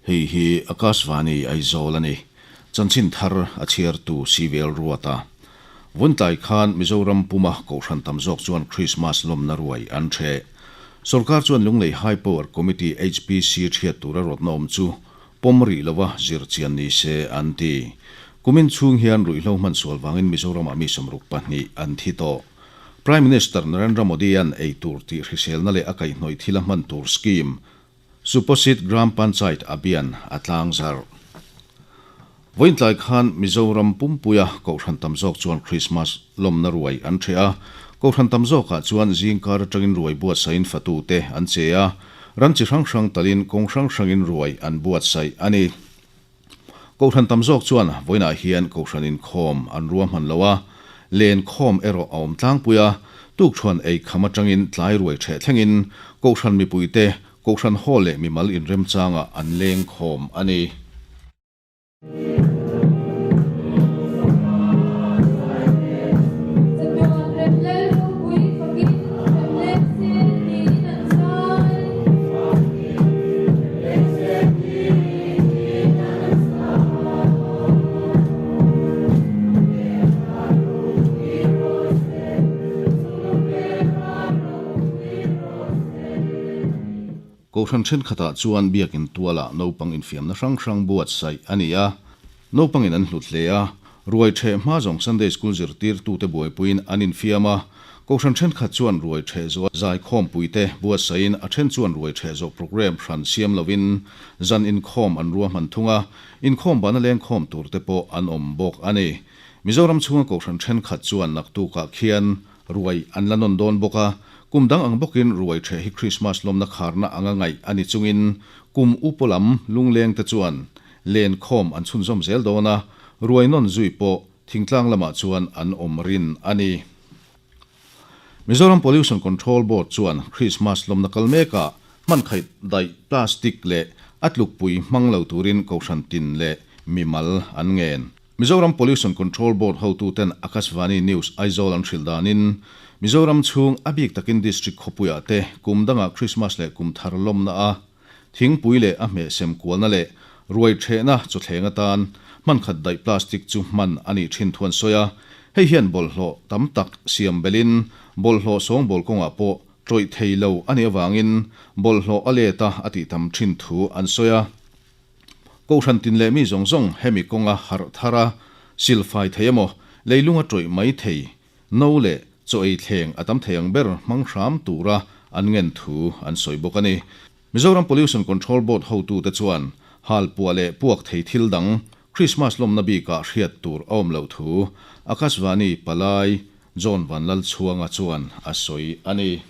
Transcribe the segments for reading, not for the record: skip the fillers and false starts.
Hei hi Akashvani Aizawl a ni. Chanchin thar a chhiartu CVL Ruata. Vuntlai khan Mizoram puma Kohhran tam zawk chuan Krismas lawmna ruai an ṭheh. Sorkar chuan Lunglei High Power Committee, HPC, ṭhiat tura rawtna awm chu pawm rih lova zir chian ni se an ti. Kumin chhung hian ruihhlo hman sual vangin Mizoramah mi 62 an thi tawh. Prime Minister Narendra Modi-a'n ei tur tih hriselna leh a kaihhnawih thila hman tur scheme Suposit Gram Panchayat Abhiyan a tlang zarh. Vawiintlai khan Mizoram pumpuia Kohhran tam zawk chuan Krismas lawmna ruai an ṭheh a. Kohhran tam zawkah chuan zingkar aṭangin ruai buatsaihin fatute an che a, ram chi hrang hrang talin kawng hrang hrangin ruai an buatsaih a ni. Kohhran tam zawk chuan vawiinah hian Kohhran inkhawm an ruahman lo a, len khawm erawh a awm tlangpui a, tukṭhuan ei kham aṭangin tlai ruai ṭheh thlengin Kohhran mipuite Kohhran hall leh mimal inremchangah an leng khawm a ni. Kohhran thenkhatah chuan biakin tualah naupang infiamna hrang hrang buatsaih a ni a, naupangin an hlut hle a, ruai ṭheh hma zawng Sunday School zirtirtute buaipuiin an infiam a, kohhran thenkhat chuan ruai ṭheh zawh zaikhawmpuite buatsaihin a then chuan ruai ṭheh zawh programme hran siam lovin zan inkhawm an ruahman thung a, inkhawm bana lengkhawm turte pawh an awm bawk a ni. Mizoram chhunga kohhran thenkhat chuan naktukah khian Ruai an la nawn dawn bawk a, kum dang ang bawkin ruai ṭheh hi Krismas lawmna kharna anga ngaih a ni chungin kum upaw lam lunglengte chuan len khawm an chhunzawm zel dawn a, ruai nawn zui pawh thingtlang lamah chuan an awm rin a ni. Mizoram Pollution Control Board chuan Krismas lawmna kal mekah hman khaih daih plastic leh a tlukpui hmang lo turin Kohhran tin leh mimal an ngen. Mizoram Pollution Control Board hotuten Akashvani News Aizawl an hrilh danin, Mizoram chhung a bik takin District khawpuiah te kum dangah Christmas leh kum thar lawmna a thingpui leh a hmeh sem kualna leh ruai ṭhehna chawthleng atan hman khat daih plastic chu hman a nih ṭhin thu an sawi a, hei hian bawlhhlawh tam tak siam belhin bawlhhlawh sawngbawl kawngah pawh ṭawih thei lo a nih avangin bawlhhlawh a let a a tih tam ṭhin thu an sawi a. Kohhran tin leh mi zawng zawng hemi kawnga harh thar a, silfai thei emaw, leilung a tawih mai thei, no leh chaw ei thleng a tam thei ang ber hmang hram tura an ngen thu an sawi bawk a ni. Mizoram Pollution Control Board hotute chuan halpuah leh puak thei thil dang Krismas lawmna bikah hriat tur a awm loh thu Akashvani Palai John Vanlalchhuanga chuan a sawi a ni.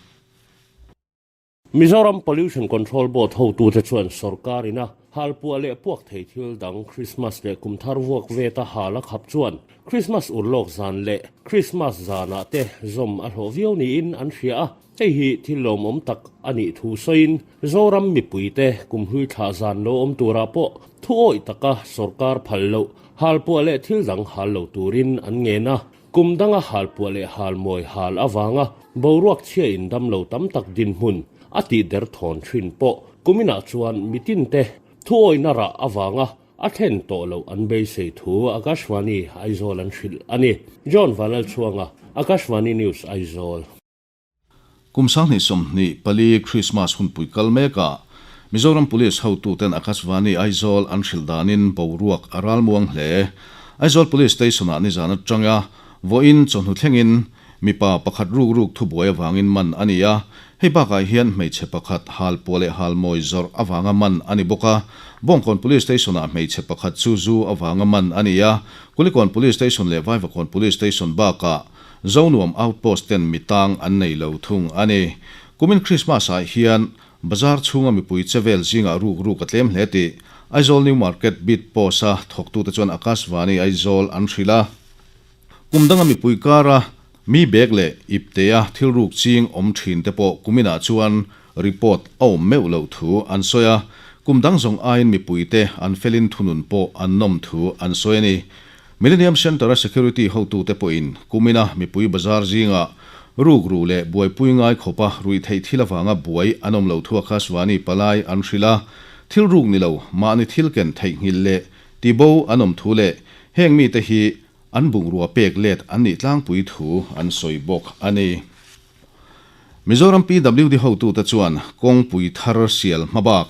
Mizoram Pollution Control Board hotute chuan sorkar ina halpuah leh puak thei thil dang Krismas leh kum thar vuak veta hal a khap chuan Krismas urlawk zan leh Krismas zanah te zawm a hlawh viau niin an hria a, hei hi thil lawmawm tak a nih thu sawiin Zoram mipuite kumhlui thlah zan lo awm turah pawh thuawih taka sorkar phal loh halpuah leh thil dang hal lo turin an ngen a. Kum danga halpuah leh halmawi hal avanga boruak chhia in damlo tam tak dinhmun a tih der thawn thin pawh kuminah chuan mitinte thuawihna rah avanga a thlen tawh loh an beisei thu Akashvani Aizawl an hrilh a ni. John Vanlalchhuanga, Akashvani News, Aizawl. Kum 2024 Krismas hunpui kal mekah Mizoram Police hotuten Akashvani Aizawl an hrilh danin boruak a ralmuang hle. Aizawl Police Station-ah nizan atanga vawiin chawhnu thlengin mipa pakhat ruk ruk thubuai avangin man a ni a. Hei bakah hian hmeichhe pakhat halpuah leh halmawi zawrh avanga man a ni bawk a. Bawngkawn Police Station-ah hmeichhe pakhat chu zu avanga man a ni a. Kulikawn Police Station leh Vaivakawn Police Station bakah Zonuam Outpost ten mi tang an nei lo thung a ni. Kumin Christmas ah hian bazar chhunga mipui che vel zingah ruk ruk a tlem hle tih Aizawl New Market Beat Post a thawktute chuan Akashvani Aizawl an hrilh a. Kum danga mipui kara mi bag leh iptea thil ruk ching awm thin te pawh kuminah chuan report a awm meuh loh thu an sawi a. Kum dang zawng aiin mipuite an felin thunun pawh an nawm thu an sawi a ni. Millennium Centre-a security hotute pawhin kumina mipui bazar zingah rukru leh buaipui ngai khawpa ruihtheih thil avanga buai an awm lo thu Akashvani palai an hrilh a. Thil ruk ni lo, mahni thil ken theihnghilh leh tibo an awm thu leh heng mite hi an bungrua pek let an nih tlangpui thu an sawi bawk a ni. Mizoram PWD hotute chuan kawngpui thar sial hmabak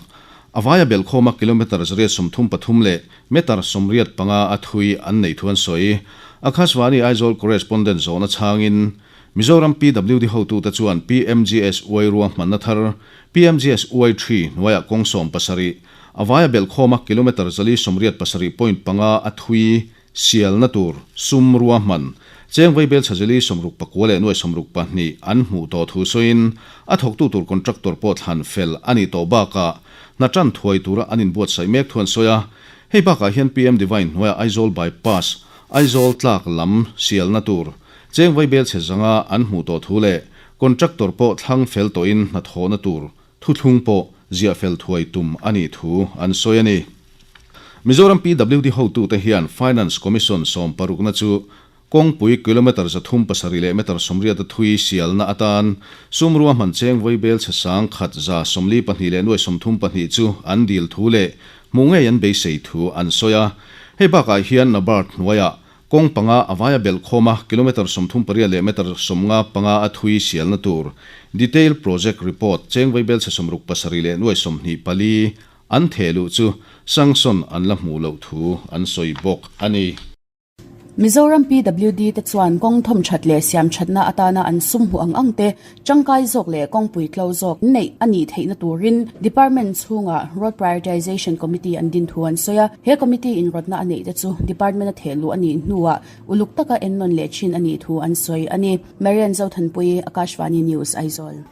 a vaia belhkhawma kilometre 133 leh meter 85 a thui an neih thu an sawi. Akashvani Aizawl Correspondent zawhna chhangin Mizoram PWD hotute chuan PMGSY ruahmanna thar PMGSY three hnuaiah kawng 17 a vaia belhkhawma kilometre 487.5 a thui sialna tur sum ruahman cheng vaibel chhazeli 69 leh nuai 62 an hmuh tawh thu sawiin a thawktu tur contractor pawh thlan fel a nih tawh bakah hna tan thuai tura an inbuatsaih mek thu an sawi a. Hei bakah hian PM Divine hnuaiah Aizawl Bypass, Aizawl tlak lam sialna tur cheng vaibel chhe zanga an hmuh tawh thu leh contractor pawh thlang fel tawhin hnathawhna tur thuthlung pawh ziah fel thuai tum a nih thu an sawi a ni. Mizoram PWD hotute hian Finance Commission sawmparukna chu kawngpui kilometre 307 leh meter 80 a thui sialna atan sum ruahman cheng vaibel chhe 1142 leh nuai 32 chu an dil thu leh hmuh ngei an beisei thu an sawi a. Hei bakah hian NABARD hnuaiah Kawng panga a vaia belhkhawm a, kilometre 38 leh meter 55 a thui sialna tur Detail Project Report cheng vaibel chhe 67 leh nuai 24 an theh luh chu sanction an la hmuh loh thu an sawi bawk a ni. Mizoram PWD te chuan kawng thawm that leh siam thatna atana an sum hmuh ang ang te Tangkai zawk leh kawngpui tlo zawk neih a nih theihna turin Department chhungah Road Prioritization Committee an din thu an sawi a. He committee inrawtna a neih te chu Department a thehluh a nih hnuah uluk taka ennawn leh thin a nih thu an sawi a ni. Marian Zothanpui, Akashvani News, Aizawl.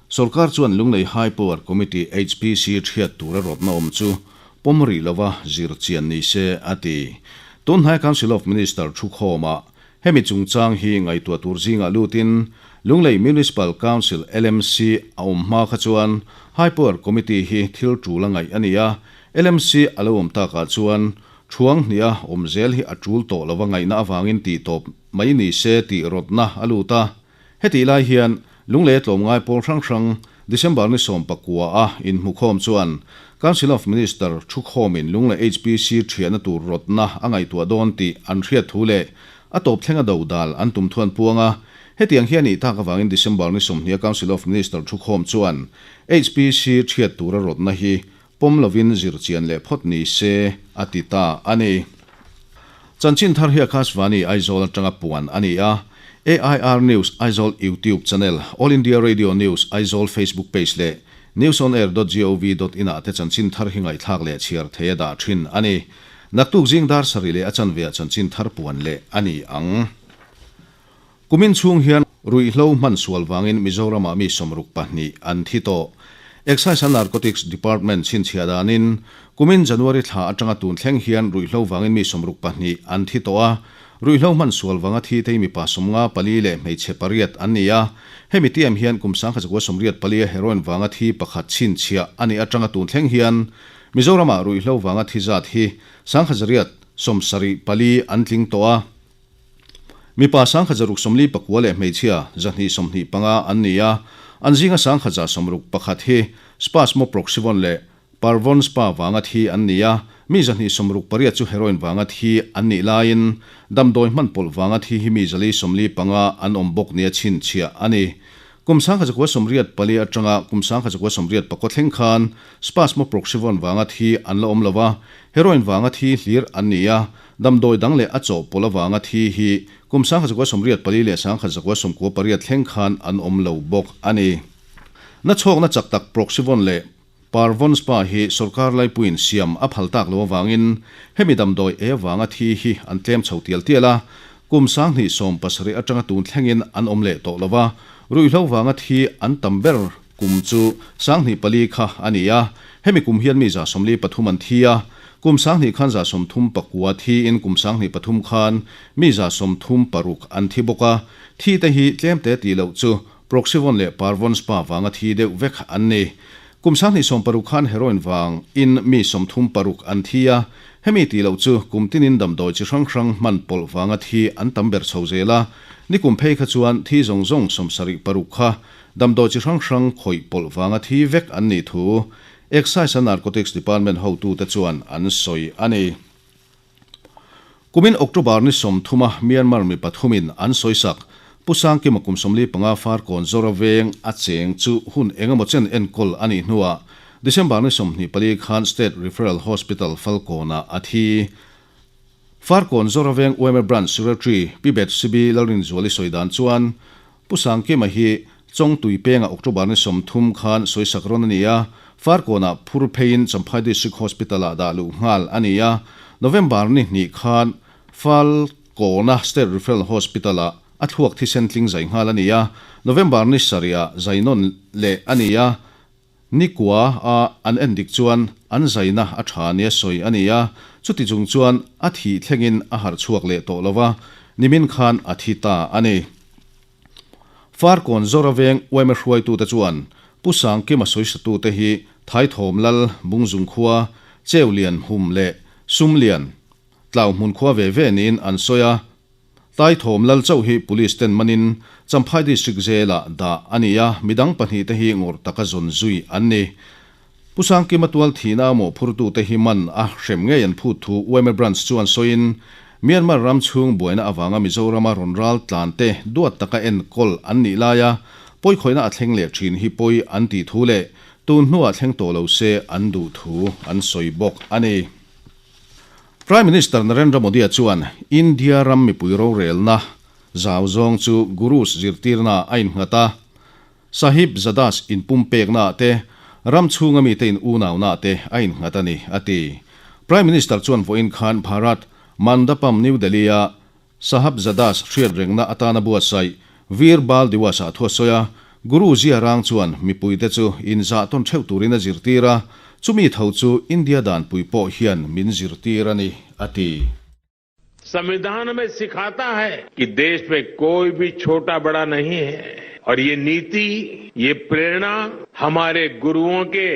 Sorkar chuan Lunglei High Power Committee, HPC, thiat tura rawtna awm chu pawm rih lova zir chian ni se a ti. Tunhnai Council of Minister thukhawmah Hemi chungchang hi ngaihtuah tur zingah lutin Lunglei Municipal Council, LMC, a awm hma kha chuan High Power Committee hi thil tul a ngaih a ni a, LMC a lo awm takah chuan thuang hniha awm zel hi a tul tawh lova ngaihna avangin tih tawp mai ni se tih rawtna a lut a. Hetih lai hian Lunglei tlawmngai pawl hrang hrang December ni 19 a inhmukhawm chuan Council of Minister thukhawmin Lunglei HPC thiahna tur rawtna a ngaihtuah dawn tih an hriat thu leh a tawp thlenga do dal an tum thu an puang a. Hetiang hian ih tak avangin December ni 20 a Council of Minister thukhawm chuan HPC thiat tura rawtna hi pawm lovin zir chian leh phawt ni se a ti ta a ni. Chanchin thar hi Akashvani Aizawl atanga puan a ni a, AIR News Aizawl YouTube channel, All India Radio News Aizawl Facebook page leh newsonair.gov.in ah te chanchin thar hi ngaihthlak leh chhiar thei a dah thin a ni. Naktuk zing dar sarih leh a chanve ah chanchin thar puan leh a ni ang. Kumin chhung hian ruihhlo hman sual vangin Mizoramah mi 62 an thi tawh. Excise and Narcotics Department chhinchhiah danin kumin January thla atanga tun thleng hian ruihhlo vangin mi 62 an thi tawh a, ruihhlo hman sual vanga thi te hi mipa 54 leh hmeichhe pariat an ni a. Hemi tiam hian kum 1984 a heroin vanga thi pakhat chhinchhiah a nih atanga tun thleng hian Mizoramah ruihhlo vanga thi zat hi 1974 an tling tawh a. Mipa 1649 leh hmeichhia 225 an ni a, an zinga 1161 hi Spasmoproxyvon leh Parvon Spa vanga thi an ni a, mi 268 chu heroin vanga thi an nih laiin damdawi hman pawlh vanga thi hi mi 445 an awm bawk nia chhinchhiah a ni. Kum 1984 atanga kum 1984 thleng khan Spasmoproxyvon vanga thi an la awm lo a, heroin vanga thi hlir an ni a, Damdawi dang leh a chawhpawlh avanga thi hi kum 1984 leh 1998 thleng khan an awm lo bawk a ni. Na chhawkna chak tak Proxyvon leh Parvon Spa hi sorkar laipuiin siam a phal tak lo avangin hemi damdawi ei avanga thi hi an tlem chho tial tial a, kum 2017 atanga tun thlengin an awm leh tawh lo va, ruihhlo vanga thi an tam ber Kum chu 2004 kha a ni a, hemi kum hian mi 43 an thi a, kum 2000 khan 39 thiin kum 2003 khan mi 36 an thi bawk a, thi te hi tlem te tih loh chu Proxyvon leh Parvon Spa vanga thi deuh vek an ni. Kum 2016 khan heroin vang in mi 36 an thi a, hemi tih loh chu kum tinin damdawi chi hrang hrang hman pawlh vanga thi an tam ber chho zel a, nikum phei kha chuan thi zawng zawng 76 kha Damdawi chi hrang hrang khawih pawlh vanga thi vek an nih thu Excise and Narcotics Department hotute chuan an sawi a ni. Kumin October ni 30 a Myanmar mi pathumin an sawisak Pu Sangkima kum 45 Farkawn Zora veng a cheng chu hun engemaw chen enkawl a nih hnuah December ni 24 khan State Referral Hospital Falkawnah a thi. Farkawn Zora veng yma Branch Secretary Pi Bethsibi Lalrinzuali sawi dan chuan Pu Sangkima hi Chawngtui pengah October ni 30 khan sawisak rawn a ni a, Farkawnah phur pheiin Champhai District Hospital-ah dah luh nghal a ni a, November ni hnih khan Falkawna State Referral Hospital-ah a thluak thisen tling zai nghal a ni a, November ni sarihah zai nawn leh a ni a, ni kua a an en dik chuan an zaina a tha nia sawi a ni a, chuti chung chuan a thih thlengin a harh chhuak leh tawh lo va, nimin khan a thi ta a ni. Farkawn Zora veng yma hruaitute chuan Pu Sangkima sawisatute hi Thaithawm Lal, Bungzung khua, Cheulian Hum leh Sumlian, Tlau hmun khua ve ve niin an sawi a. Taithawm Lal chauh hi Police ten manin Champhai District Jail-ah dah a ni a, midang pahnihte hi ngawrh taka zawn zui an ni. Pu Sangkima tual thihna a mawhphurtute hi man a hrem ngei an phut thu yma Branch chuan sawiin, Myanmar ram chhung buaina avanga Mizorama rawn ral tlan te duat taka enkawl an nih laia pawikhawihna a thleng leh thin hi pawi an tih thu leh tun hnuah thleng tawh lo se an duh thu an sawi bawk a ni. Prime Minister Narendra Modi-a chuan India ram mipui rorelna zau zawng chu Gurus zirtirnaah a innghat a, Sahib Zadas inpumpeknaah te, ram chhunga mite in unauna te a innghat a ni, a ti. Prime Minister chuan vawiin khan Bharat Mandapam New Delhi-a Sahab Zadas hriat rengna atana buatsaih Veer Bal Diwas-ah thu a sawi a, Guru Zia Rang chuan mipuite chu inzah tawn theuh turin a zirtir a, chumi tho chu India danpui pawh hian min zirtir a ni, a ti. संविधान हमें सिखाता है कि देश में कोई भी छोटा बड़ा नहीं है और ये नीति, ये प्रेरणा हमारे गुरुओं के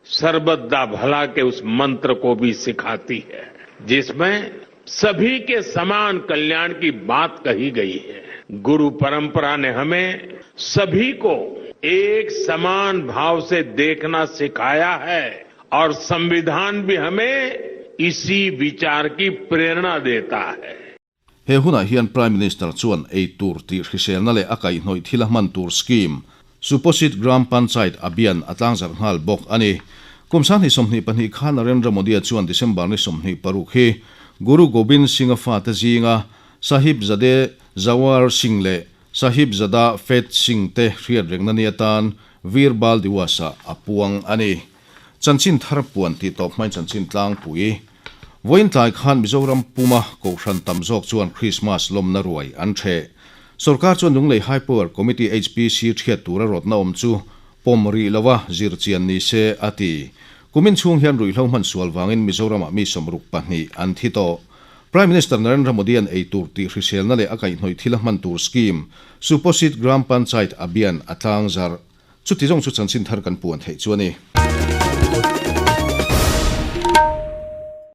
सरबत दा भला के उस मंत्र को भी सिखाती है, जिसमें सभी के समान कल्याण की बात कही गई है। गुरु परंपरा ने हमें सभी को एक समान भाव से देखना सिखाया है और संविधान भी हमें इसी विचार की प्रेरणा देता है। He hunah hian Prime Minister chuan ei tur tih hriselna leh a kaihhnawih thil a hman tur scheme, Suposhit Gram Panchayat Abhiyan a tlangzarh nghal bawk a ni. Kum 2022 khan Narendra Modi-a chuan December ni 26 hi Guru Gobind Singh-a fate zinga Sahibzade Zawar Singh leh Sahibzada Fateh Singh te hriat rengna ni atan Veer Bal Diwas-ah a puang a ni. Chanchin thar puan tih tawp hmain chanchin tlangpui. Vawiin tlai khan Mizoram puma Kohhran tam zawk chuan Krismas lawmna ruai an ṭheh. Sorkar chuan Lunglei High Power Committee, HPC, ṭhiat tura rawtna awm chu pawm rih lova zir chian ni se a ti. Kumin chhung hian ruihhlo hman sual vangin Mizoramah mi 62 an thi tawh. Prime Minister Narendra Modi-a'n ei tur tih hriselna leh a kaihhnawih thil a hman tur scheme, Suposhit Gram Panchayat Abhiyan a tlangzarh. Chuti zawng chu chanchin thar kan puan theih chu a ni.